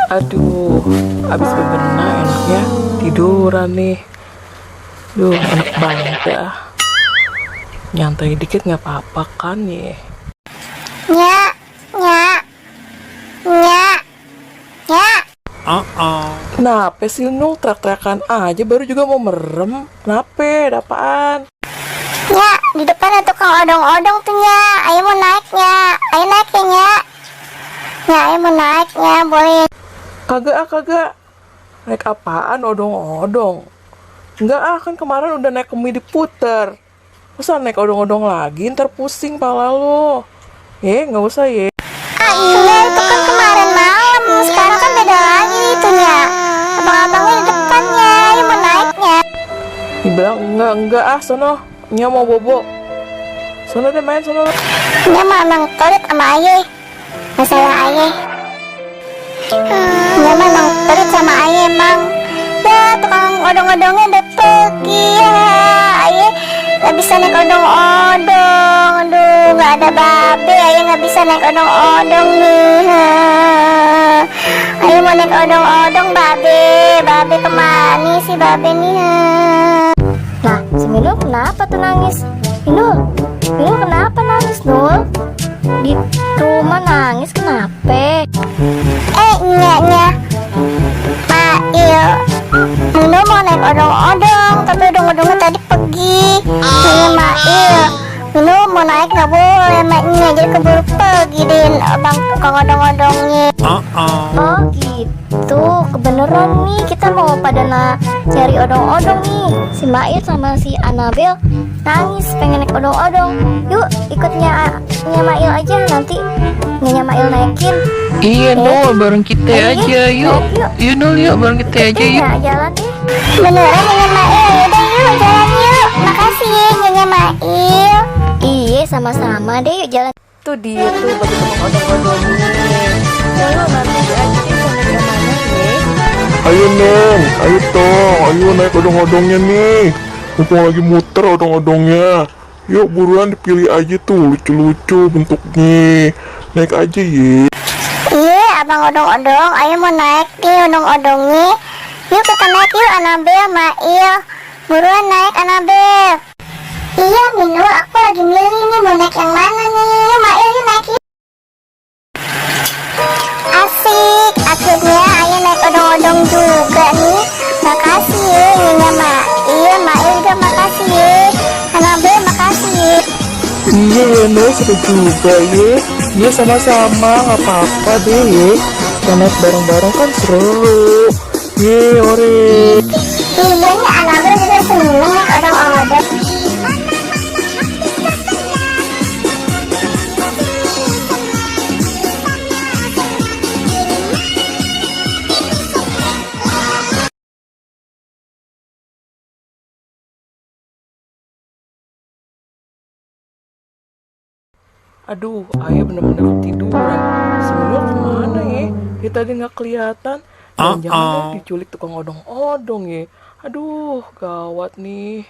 Aduh, abis bebenah enaknya tiduran nih. Duh, enak banget dah. Nyantai dikit nggak apa-apa kan ya? Nyak, nyak, nyak, nyak. Kenapa sih Nul teriak-teriakan aja baru juga mau merem? Kenapa? Ada apaan? Nyak, di depan ada tukang odong-odong tuh nyak. Ayo mau naik nyak. Ayo naik ya nyak. Nyak, ayo mau naik nyak, boleh. Kagak. Naik apaan odong-odong? Enggak kan kemarin udah naik kemi diputer. Masa naik odong-odong lagi, ntar pusing pala lo. Nggak usah ya. Iya, itu kan kemarin malam. Sekarang kan beda lagi itu nyak. Abang-abangnya di depannya. Ayo mau naiknya. Dibilang enggak sono. Nya mau bobo. Sono deh main sono. Nyak mah emang pelit sama ayah. Masalah ayah. Nyak mah emang pelit sama ayah emang. Ya, tukang odong-odongnya udah pergi ya. Ayah gak bisa naik odong-odong. Aduh, gak ada babe. Ayah gak bisa naik odong-odong nih. Ayah mau naik odong-odong babe. Babe kemana sih babe nih? Nah, si Minul kenapa tuh nangis? Minul kenapa nangis, Nul? Di rumah nangis kenapa? Nyak Mail, Minul mau naik odong-odong, tapi odong-odongnya tadi pergi. Mail, Minul mau naik nggak boleh, maknya jadi keburu pergi deh abang tukang odong-odongnya. Oh gitu, kebeneran nih kita mau pada cari odong-odong nih. Si Mail sama si Anabel nangis pengen naik odong-odong. Yuk ikutnya Mail aja, nanti Nyonya Mail naikin. Iya Nul, bareng kita aja yuk. Yuk Nul yuk, bareng kita aja yuk. Nah, jalan deh. Beneran Nyonya Mail, yaudah yuk jalan yuk. Makasih ya Nyonya Mail. Iya sama-sama deh, yuk jalan. Tuh dia tuh bagi tukang odong-odongnya. Lalu nanti aja deh mau naik kemana nih? Ayo Neng, ayo Tong, ayo naik odong-odongnya nih. Mumpung lagi muter odong-odongnya. Yuk buruan dipilih aja tuh, lucu-lucu bentuknya. Naik aja ye. Iya abang odong-odong, ayo mau naik nih odong-odongnya. Yuk kita naik yuk Anabel, Mail. Buruan naik Anabel. Iya Minul, aku lagi milih nih mau naik yang mana nih. Yuk Mail yuk naik yuk. Asik, akhirnya ayo naik odong-odong juga nih. Makasih ya Nyonya Mail, Mail juga makasih ya. Anabel makasih ya. Iya ya Nul, seru juga ya. Iya sama-sama, nggak apa-apa deh ya. Kita naik bareng-bareng kan seru. Ye, ore. Iya nih Anabel juga seneng naik odong-odong. Aduh, ayah bener-bener ketiduran. Semua kemana ya? Dia tadi nggak kelihatan. Jangan-jangan diculik tukang odong-odong ya. Aduh, gawat nih.